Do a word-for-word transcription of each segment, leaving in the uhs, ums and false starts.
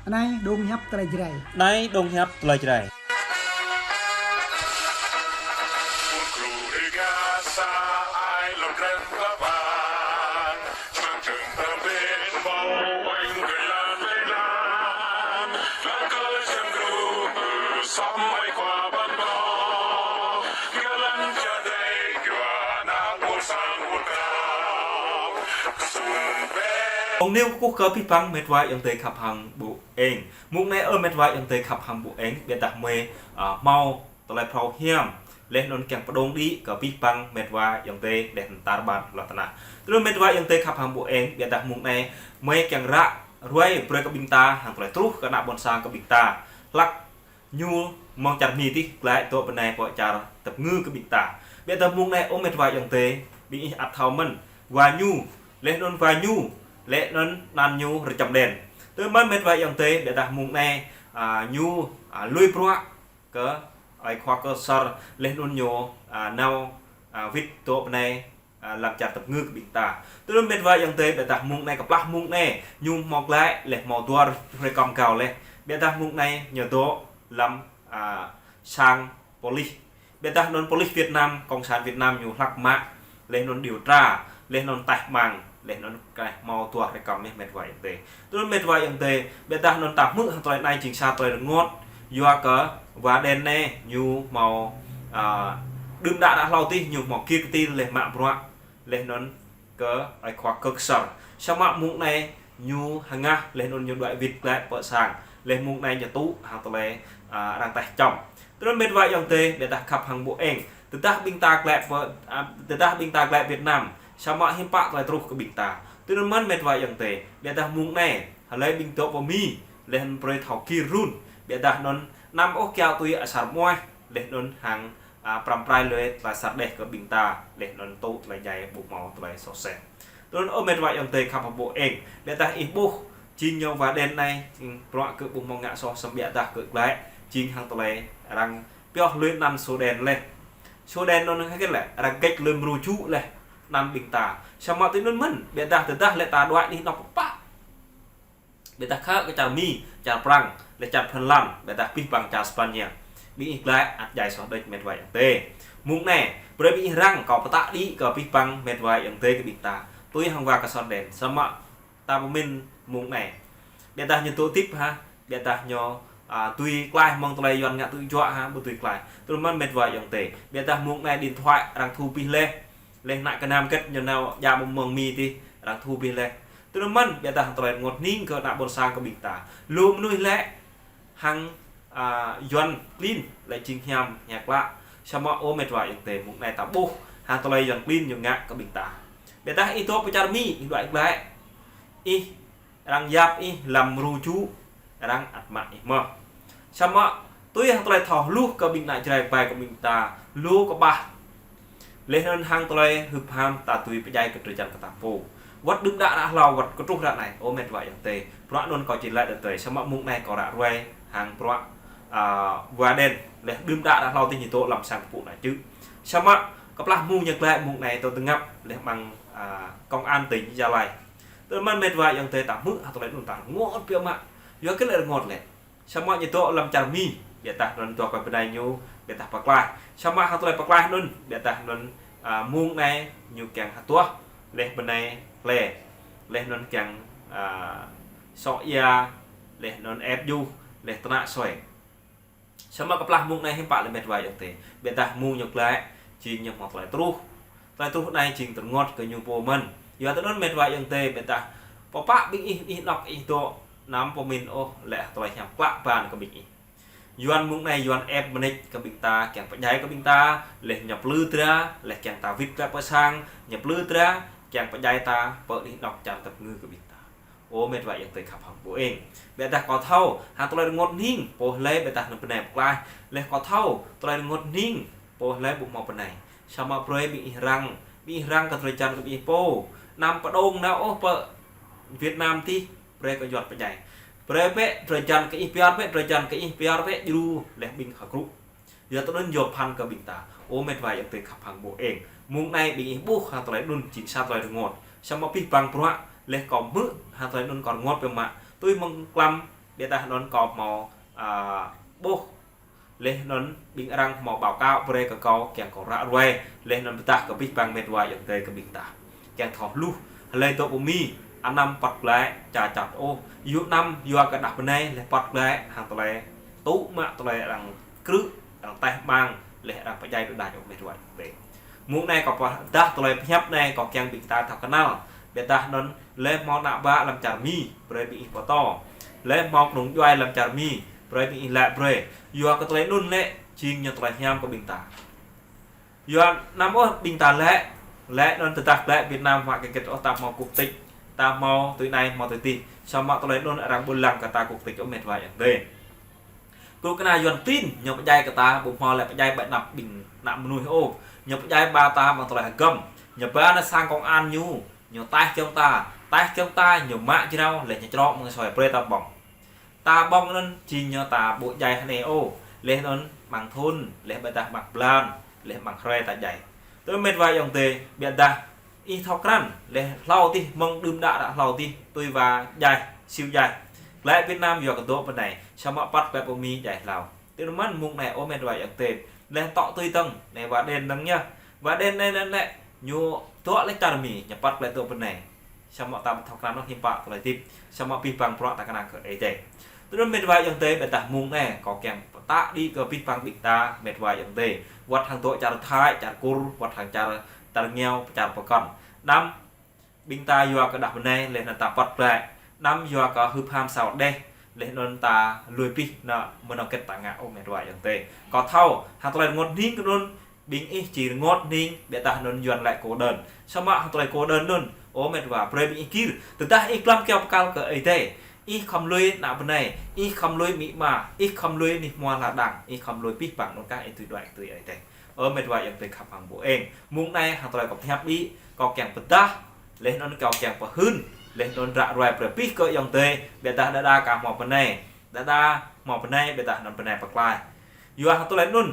Anai dong hiăp tơlơi Jrai. Anai dong hiăp tơlơi Jrai. Ong niu kơkuh kơ abih bang met wa ayŏng adơi khăp hăng ƀu eng. Mông anai ơ met wa ayŏng adơi khăp hăng ƀu eng, ƀiădah mơi, a, hmâo tơlơi phrâo hiam, laih anŭn kiăng pơdŏng đĭ kơ abih bang met wa ayŏng adơi laih anŭn tar ƀar lŏn tơnah. Tui anŭn met wa ayŏng adơi khăp hăng ƀu eng, ƀiădah mông anai mơi kiăng ră ruai brơi kơ ƀing ta hăng tơlơi truh kơ ană ƀôn sang kơ ƀing ta. Hlăk ñu mơ̆ng čar Mi tih glaĭ dŏ bơnai pơ čar Dap Ngư kơ ƀing ta. Ƀiădah mông anai ơ met wa ayŏng adơi, ƀing ih ăt thâo mơ̆n, wa ñu, laih anŭn wa ñu, laih anŭn anăn ñu Rơčăm Đen. Tui anŭn mơ̆n met wa ayŏng adơi, ƀiădah mông anai, a, ñu, a, lui bruă kơ ơi khua Kơsor, laih anŭn ñu, a, nao, a, wĭt dŏ bơnai, a, lăm čar Dap Ngư kơ ƀing ta. Tui anŭn met wa ayŏng adơi, ƀiădah mông anai kơplah mông anai ñu hmâo glaĭ laih, hmâo dua hrơi kơm gao laih. Ƀiădah mông anai ñu dŏ lăm, a, sang polis. Ƀiădah anŭn polis Việt Nam, Cộng sản Việt Nam ñu hlăk mă, laih anŭn điều tra, laih anŭn taih mang, laih anŭn kah hmâo dua hrơi kơm mơ̆n met wa ayŏng adơi. Tui anŭn met wa ayŏng adơi, ƀiădah anŭn ta hmư̆ hăng tơlơi anai jing sa tơlơi rơngot, yua kơ wa Đen anai ñu hmâo, a, đưm đă đă hlâo tih ñu hmâo gir kơtir laih mă bruă, laih anŭn kơ ơi khua Kơsor. Samơ̆ mông anai ñu hơngah laih anŭn ñu đuaĭ wĭt glaĭ pơ sang. Laih mông anai ñu tŭ hăng tơlơi, a, arăng taih čŏm. Tui anŭn met wa ayŏng adơi, ƀiădah khăp hăng ƀu eng. Tơdah ƀing ta glaĭ pơ, a, tơdah ƀing ta glaĭ Việt Nam, samơ̆ hiư̆m pă tơlơi truh kơ ƀing ta. Tui anŭn mơ̆n met wa ayŏng adơi, ƀiădah mông anai, hlơi ƀing dŏ pơ Mi, laih anŭn brơi thâo gir run. Ƀiădah anŭn anăm ôh kiaŏ tui asar muaih, laih anŭn hăng, a, pơrăm pơrai lui tơlơi sar đeh kơ ƀing ta, laih anŭn tŭ tơlơi djai ƀu hmâo tơlơi soh sel. Tui anŭn ơ met wa ayŏng adơi khăp hăng ƀu eng, ƀiădah ih ƀuh, jing ñu wa Đen anai, jing bruă kơ ƀu hmâo ngă soh, samơ̆ ƀiădah kơ glaĭ, jing hăng tơlơi arăng pioh lui anăn sô đen laih. Sô đen anŭn hơget lĕ, arăng gĕč lui mrô jŭ laih anăn ƀing ta. Samơ̆ tui anŭn mơ̆n, ƀiădah tơdah lĕ ta đuaĭ anih anŏ pơpă. Ƀiădah khă kơ čar Mi, čar Prăng, laih čar Phần Lan, ƀiădah abih bang čar Spania. Ƀing ih glaĭ ăt djai soh đôč met wa ayŏng adơi. Mông anai, brơi ƀing ih răng kâo pơtă đĭ kơ abih bang met wa ayŏng adơi kơ ƀing ta. Tui hăng wa Kơsor Đen, samơ̆ ta pơmĭn mông anai. Ƀiădah ñu dŏ hơdip hă, ƀiădah ñu, a, tui klaih mơ̆ng tơlơi Yuan ngă tui juă hă, ƀu tui klaih. Tui anŭn mơ̆n met wa ayŏng adơi. Ƀiădah mông anai điện thoại arăng thu abih laih. Laih ană kơnam hơget ñu nao djă ƀơi mơ̆ng Mi tih, arăng thu abih laih. Tui anŭn mơ̆n, ƀiădah tơlơi rơngot hning kơ ană ƀôn sang kơ ƀing ta. Lu mơnuih lĕ hăng, a, Yuan klin lĕ jing hiam hiam klă. Samơ̆ ơ met wa ayŏng adơi, mông anai ta ƀuh hăng tơlơi Yuan klin ñu ngă kơ ƀing ta. Ƀiădah ih dŏ pơ čar Mi, ih đuaĭ glaĭ, ih arăng yap ih lăm mrô jŭ, arăng ăt mă ih mơ̆n. Samơ̆ tui hăng tơlơi thâo hluh kơ ƀing ană Jrai ƀai kơ ƀing ta lu kơƀah. Laih anŭn hăng tơlơi hưp ham ta tui pơdjai kơ drơi jăn kơ ta pô. Wơ̆t đưm đă đă hlâo wơ̆t kơ truh ră anai, ơ met wa ayŏng adơi. Bruă anŭn kâo či laĭ đơ tơi, samơ̆ mông anai kâo ră ruai hăng bruă, a, wa Đen, laih đưm đă đă hlâo tih ñu dŏ lăm sang pơpŭ ană čư̆. Samơ̆ kơplah mông ñu glaĭ mông anai tơ tơngăp laih amăng, a, công an tỉnh Gia Lai. Tui anŭn mơ̆n met wa ayŏng adơi, ta hmư̆ hă tơlơi anŭn ta rơngot biă mă. Yua kơ lĕ rơngot lĕ. Samơ̆ ñu dŏ lăm čar Mi, ƀiădah anŭn dua kơ bơnai ñu, ƀiădah pơklaih. Samơ̆ hăng tơlơi pơklaih anŭn, ƀiădah anŭn, a, mông anai ñu kiăng hơduah laih bơnai hlơi, laih anŭn kiăng, a, sŏ ia, laih anŭn ĕp juh, laih tơnă soi. Samơ̆ kơplah mông anai hiư̆m pă lĕ met wa ayŏng adơi. Ƀiădah mông ñu glaĭ, jing ñu hmâo tơlơi truh. Tơlơi truh anai jing tơrơngot kơ ñu pô mơ̆n. Yua tui anŭn met wa ayŏng adơi, ƀiădah pơpă ƀing ih, ih anŏ ih dŏ, anăm pơmĭn ôh lĕ tơlơi hiam klă ƀan kơ ƀing ih. Yuan mông anai Yuan ĕp mơneč kơ ƀing ta, kiăng pơdjai kơ ƀing ta, laih ñu plư dra, laih kiăng ta wĭt glaĭ pơ sang, ñu plư dra, kiăng pơdjai ta pơ anih anŏ čar Dap Ngư kơ ƀing ta. Ơ met wa ayŏng adơi khăp hăng ƀu eng. Ƀiădah kâo thâo, hăng tơlơi rơngot hning, pô hlơi ƀiădah anŭn bơnai pơklaih. Laih kâo thâo, tơlơi rơngot hning, pô hlơi ƀu hmâo bơnai. Samơ̆ brơi ƀing ih răng, ƀing ih răng kơ drơi jăn kơ ƀing ih pô. Anăm pơdŏng nao ôh pơ Việt Nam tih, brơi kơ Yuan pơdjai. Brơi bĕ drơi jăn kơ ih, pioh bĕ drơi jăn kơ ih, pioh bĕ djru laih ƀing hơkrŭ. Yua tui anŭn yua phăn kơ ƀing ta. Ơ met wa ayŏng adơi khăp hăng ƀu eng. Mông anai ƀing ih ƀuh hăng tơlơi anŭn jing sa tơlơi rơngot. Samơ̆ abih bang bruă laih kâo hmư̆ hăng tơlơi anŭn kâo rơngot biă mă. Tui mơ̆ng klăm Biă dah anŭn kâo hmâo, a, ƀuh. Laih anŭn ƀing arăng hmâo báo cáo brơi kơ kâo kiăng kâo ră ruai. Laih anŭn pơdah kơ abih bang met wa ayŏng adơi kơ ƀing ta. Kiăng thâo hluh. Hlơi dŏ pơ Mi, anăm pơ̆t glaĭ ča čăt ôh. Yua anăm, yua kơ đah bơnai, laih pơ̆t glaĭ, hăng tơlơi tŭ mă tơlơi arăng krư̆, arăng taih ƀang, laih arăng pơdjai đôč đač ôh met wa ayŏng adơi. Mơ̆ng anai kâo pơdah tơlơi pơhiăp anai kâo kiăng ƀing ta thâo kơnăl. Biă dah anŭn laih hmâo ană bă lăm čar Mi, brơi ƀing ih pơtô. Laih hmâo kơnung djuai lăm čar Mi, brơi ƀing ih laĭ brơi. Yua kơ tơlơi anŭn lĕ, jing ñu tơlơi hiam kơ ƀing ta. Yua anăm ôh ƀing ta laĭ, laĭ anŭn tơdah laĭ Việt Nam hmâo kơ gĕt ôh ta hmâo quốc tịch, ta hmâo tui anai hmâo tui adih. Samơ̆ tơlơi anŭn arăng ƀu lăng kơ ta quốc tịch ôh met wa ayŏng adơi. Kru kơna Yuan tin, ñu pơdjai kơ ta, ƀu hmâo lĕ pơdjai ƀơi anăp ƀing ană mơnuih ôh. Ñu pơdjai ba ta ƀơi tơlơi hơgŏm. Ñu ba ană sang công an ñu, ñu taih giŏng ta, taih giŏng ta, ñu mă jrao, laih ñu črŏk mơ̆ng soi brơi ta ƀơ̆ng. Ta ƀơ̆ng anŭn, jing ñu ta ƀu djai hơnai ôh, laih anŭn ƀơ̆ng thŭn, laih biă dah ƀơ̆ng blan, laih ƀơ̆ng hrơi ta djai. Tui met wa ayŏng adơi, biă dah ih thâo krăn, laih hlâo adih mơ̆ng đưm đă ră hlâo adih, tui wa djai, siu djai. Glaĭ Việt Nam yua kơ dŏ bơnai, samơ̆ pơ̆t glaĭ pơ Mi djai hlâo. Tui anŭn mơ̆n mơ̆ng anai ơ met wa ayŏng adơi, laih tŏ tui tơ̆ng, anai wa đen tơ̆ng yơh. Wa đen anai anŭn lĕ, ñu dŏ laih čar Mi, ñu pơ̆t glaĭ dŏ bơnai. Samơ̆ ta ƀu thâo krăn ôh hiư̆m pă tơlơi hơdip, samơ̆ abih bang bruă ta kơnang kơ Ơi Adai. Tui anŭn met wa ayŏng adơi, biă dah mơ̆ng anai, kâo kiăng pơtă đĭ kơ abih bang ƀing ta, met wa ayŏng adơi. Wơ̆t hăng dŏ čar Thái, čar Kur, wơ̆t hăng čar, čar rơngiao, čar pơkŏn. Anăm ƀing ta yua kơ đah bơnai, laih anŭn ta pơ̆t glaĭ. Anăm yua kơ hưp ham sa wơ̆t đeh, laih anŭn ta lui abih ană mơnuih hơgĕt ta ngă ôh met wa ayŏng adơi. Kâo thâo, hăng tơlơi rơngot hning kơ anŭn, ƀing ih či rơngot hning, biă dah anŭn Yuan laĭ cô đơn. Samơ̆ hăng tơlơi cô đơn anŭn, ơ met wa, brơi ƀing ih gir. Tơdah ih glăm kơyâo pơkăl kơ Ơi Adai, ih khŏm lui ană bơnai, ih khŏm lui amĭ ama, ih khŏm lui anih hmua lŏn đang, ih khŏm lui abih bang anŭn kah ih tui đuaĭ tui Ơi Adai. Ơ met wa ayŏng adơi khăp hăng ƀu eng. Mơ̆ng anai hăng tơlơi kâo pơhiăp đĭ, kâo kiăng pơdah, laih anŭn kâo kiăng pơhưn, laih anŭn ră ruai brơi abih kơ ayŏng adơi, biă dah đa đa kah hmâo bơnai. Đa đa hmâo bơnai, biă dah anŭn bơnai pơklaih. Yua hăng tơlơi anŭn,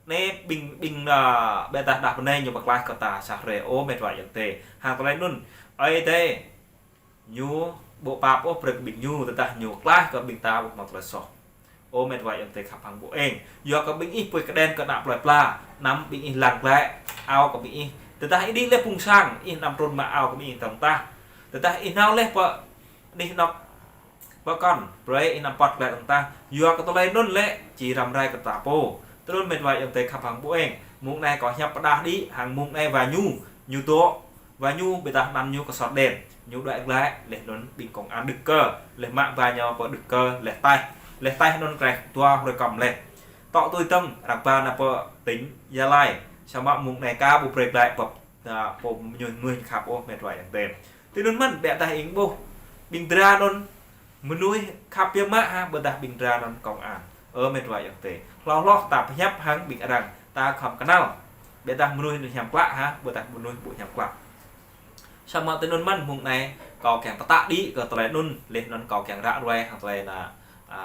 anai ƀing, ƀing, a, biă dah đah bơnai ñu pơklaih kơ ta sa hrơi ơ met wa ayŏng adơi. Hăng tơlơi anŭn, Ơi Adai, ñu ƀu pap ôh brơi kơ ƀing ñu, tơdah ñu klaih kơ ƀing ta ƀu hmâo tơlơi soh. Ơ met wa ayŏng adơi khăp hăng ƀu eng. Yua kơ ƀing ih pui kơđen kơ ană plơi pla, anăm ƀing ih lăng glaĭ ao kơ ƀing ih. Tơdah ih đĭ laih phung sang, ih anăm trŭn mă ao kơ ƀing ih tơ̆ng tah. Tơdah ih nao laih pơ anih anŏ pơkŏn, brơi ih anăm pơ̆t glaĭ tơ̆ng tah. Yua kơ tơlơi anŭn lĕ, či răm rai kơ ta pô. Tui anŭn met wa ayŏng adơi khăp hăng ƀu eng. Mơ̆ng anai kâo hiăp pơdah đĭ, hăng mơ̆ng anai wa ñu, ñu dŏ, wa ñu biă dah anăn ñu kơsor đen. Ñu đuaĭ glaĭ, laih anŭn ƀing công an đưk kơ, laih mă ba ñu pơ đưk kơ, laih taih. Laih taih anŭn kreh dua hrơi kơm laih. Tŏ tui tơ̆ng, arăng ba nao pơ tỉnh Gia Lai. Samơ̆ mơ̆ng anai kah ƀu brơi glaĭ pơ, a, pô mơnuih, mơnuih khăp ôh met wa ayŏng adơi. Tui anŭn mơ̆n, biă dah ih ƀuh. Ƀing dra anŭn mơnuih khăp biă mă hă, biă dah ƀing dra anŭn công an. Ơ met wa ayŏng adơi. Hlâo hloh ta pơhiăp hăng ƀing arăng, ta khŏm kơnăl. Biă dah mơnuih anŭn hiam klă hă, biă dah mơnuih ƀu hiam klă. Samơ̆ tui anŭn mơ̆n mơ̆ng anai, kâo kiăng pơtă đĭ kơ tơlơi anŭn, laih anŭn kâo kiăng ră ruai hăng tơlơi anŭn, a,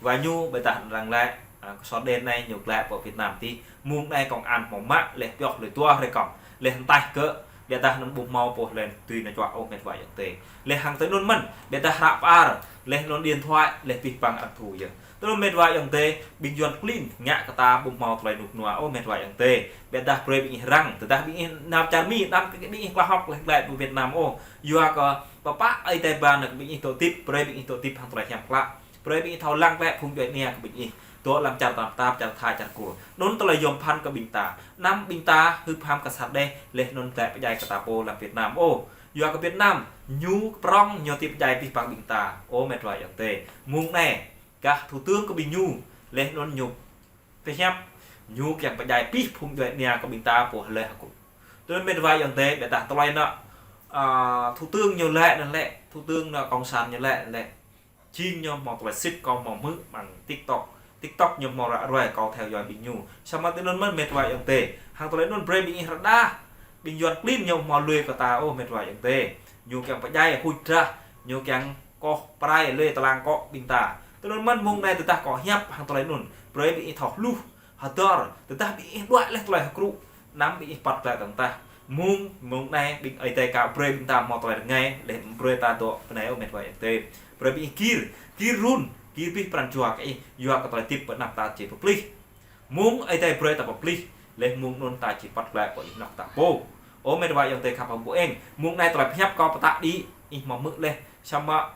wa ñu biă dah arăng laĭ, a, kơsor đen anai ñu glaĭ pơ Việt Nam adih. Mơ̆ng anai công an hmâo mă, laih pioh lui dua hrơi kơm. Laih taih kơ, biă dah anŭn ƀu hmâo pô laih tui nao čuă ôh met wa ayŏng adơi. Laih hăng tui anŭn mơ̆n, biă dah hră pơar, laih anŭn điện thoại, laih abih bang arăng thu yơh. Tui anŭn met wa ayŏng adơi, ƀing Yuan klin, ngă kơ ta ƀu hmâo tơlơi rơnŭk rơnua ôh met wa ayŏng adơi. Biă dah brơi ƀing ih răng, tơdah ƀing ih nao čar Mi, anăm kơ ƀing ih klaih hŏk laih glaĭ pơ Việt Nam ôh. Yua kơ pơpă Ơi Adai ba nao kơ ƀing ih dŏ hơdip, brơi ƀing ih dŏ hơdip hăng tơlơi hiam klă. Brơi ƀing ih thâo lăng glaĭ phung djuai ania kơ ƀing ih. Dŏ lăm čar Tam Tap, čar Thai, čar Kur. Anŭn tơlơi yôm phăn kơ ƀing ta. Anăm ƀing ta hưp ham kơsar đeh, laih anŭn glaĭ pơdjai kơ ta pô lăm Việt Nam ôh. Yua kơ Việt Nam, ñu prŏng, ñu či pơdjai abih bang ƀing ta. Ơ met wa ayŏng adơi. Mơ̆ng anai, gah thủ tướng kơ ƀing ñu, laih anŭn ñu pơhiăp, ñu kiăng pơdjai abih phung djuai ania kơ ƀing ta pô hlơi hơkŭt. Tui anŭn met wa ayŏng adơi, biă dah tơlơi anŭn, a, thủ tướng ñu laĭ anŭn lĕ, thủ tướng anŭn cộng sản ñu laĭ anŭn lĕ. Jing ñu hmâo tơlơi sĭt kâo hmâo hmư̆ ƀăng TikTok. TikTok ñu hmâo ră ruai kâo theo dõi ƀing ñu. Samơ̆ tui anŭn mơ̆n met wa ayŏng adơi. Hăng tơlơi anŭn brơi ƀing ih rơđah. Ƀing Yuan klin ñu hmâo lui kơ ta ôh met wa ayŏng adơi. Ñu kiăng pơdjai huč drah. Ñu kiăng koh prai lui tơlang akŏ ƀing ta. Tui anŭn mơ̆n mơ̆ng anai tơdah kâo hiăp hăng tơlơi anŭn. Brơi ƀing ih thâo hluh. Hơdơr. Tơdah ƀing ih đuaĭ laih tơlơi hơkrŭ. Anăm ƀing ih pơ̆t glaĭ tơ̆ng tah. Mơ̆ng, mơ̆ng anai ƀing Ơi Adai ka brơi ƀing ta hmâo tơlơi rơngai, laih brơi ta dŏ bơnai ôh met wa ayŏng adơi. Brơi ƀing ih gir, gir run, gir abih pran jua kơ ih, yua kơ tơlơi hơdip pơ anăp ta či pơplih. Mơ̆ng Ơi Adai brơi ta pơplih, laih mơ̆ng anŭn ta či pơ̆t glaĭ pơ anih anŏ ta pô. Ơ met wa ayŏng adơi khăp hăng ƀu eng, mơ̆ng anai tơlơi pơhiăp kâo pơtă đĭ, ih hmâo hmư̆ laih, samơ̆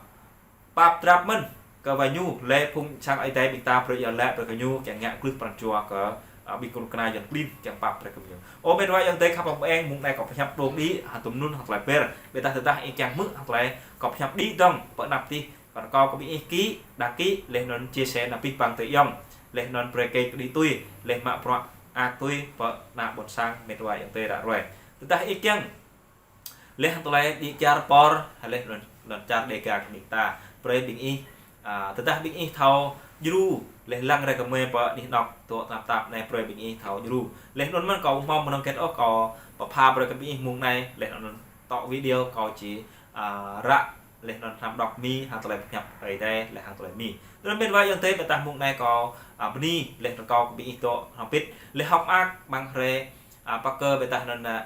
pap drap mơ̆n kơ wa ñu, laih phung sang Ơi Adai ƀing ta brơi iâu laĭ brơi kơ ñu kiăng ngă glưh pran jua kơ, a, ƀing kơnuk kơna Yuan klin kiăng pap brơi kơ ñu. Ơ met wa ayŏng adơi khăp hăng ƀu eng, mơ̆ng anai kâo pơhiăp dơ̆ng đĭ, hăng tơm anŭn hăng tơlơi ber, ƀiădah tơdah ih kiăng hmư̆ hăng tơlơi kâo pơhiăp đĭ dơ̆ng pơ anăp tih, pran kâo kơ ƀing ih ký, đăng ký, laih anŭn chia sẻ nao abih bang tơ ayŏng, laih anŭn brơi kênh kơ đĭ tui, laih mă bruă ak tui pơ ană ƀôn sang met wa ayŏng adơi ră ruai. Tơdah ih kiăng laih hăng tơlơi đĭ čar por, laih anŭn, anŭn čar Dega kơ ƀing ta. Brơi ƀing ih, a, tơdah ƀing ih thâo djru, laih lăng rai kơmơi pơ anih anŏ tŏ tơnap tap anai brơi ƀing ih thâo djru. Laih anŭn mơ̆n kâo hmâo mơnơ̆ng hơget ôh kâo pơpha brơi kơ ƀing ih mơ̆ng anai, laih anŭn tŏ video kâo či, a, ră, laih anŭn hnam đŏk Mi, hăng tơlơi pơhiăp Ơi Adai, laih hăng tơlơi Mi. Anŭn met wa ayŏng adơi ƀiădah mơ̆ng anai kâo, a, bơni, laih anŭn kâo kơ ƀing ih dŏ hnam pit, laih hŏk mơak, ƀăng hrơi, a, pă kơ ƀiădah anŭn, a,